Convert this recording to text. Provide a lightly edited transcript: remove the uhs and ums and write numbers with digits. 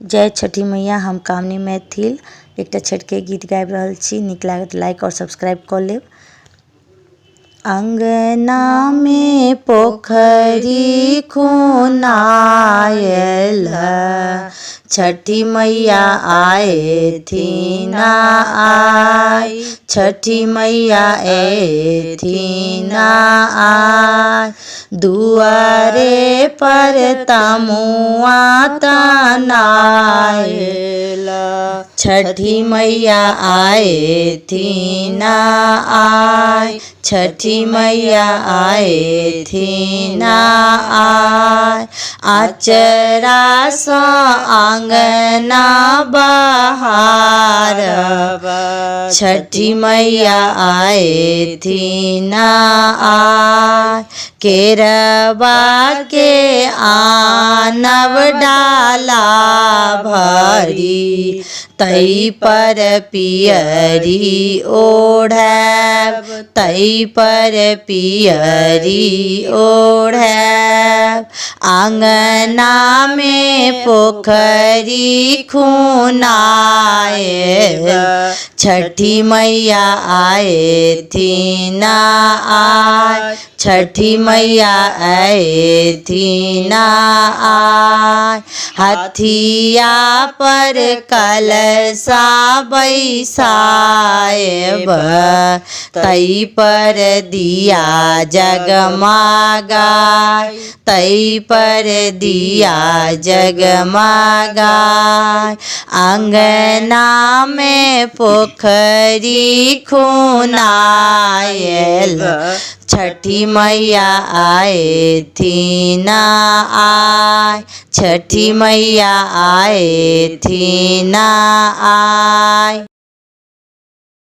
जय छठी मैया। हम कामनी मैथिल एकटा छठिके गीत गाबि रहल छी। नीक लागत लाइक आओर सब्सक्राइब कऽ लेब। अङ्गनामे पोखरि खुनायल, छठी मैया आएथिन आइ, छठी मैया एथिन आइ। दुआरे पर तमुआ तनायल, छठी मैया आएथिन आइ, छठी मैया आएथिन आइ। आचरासँ आङ्गना बहारब, छठी मैया आएथिन आइ। केरबाके आनब डाला भरी, तै पर पियरी ओढ़ब, तै पर पियरी ओढ़ब। आङ्गनामे पोखरि खुनायल, छठी मैया आएथिन आइ, छठी मैया अएथिन आइ। हथिया पर कलशा बैसायब, तै पर दिया जगमगाय, तै पर दिया जगमगाय। अङ्गनामे पोखरि खुनायल, छठी मैया आएथिन आइ, छठी मैया आएथिन आइ।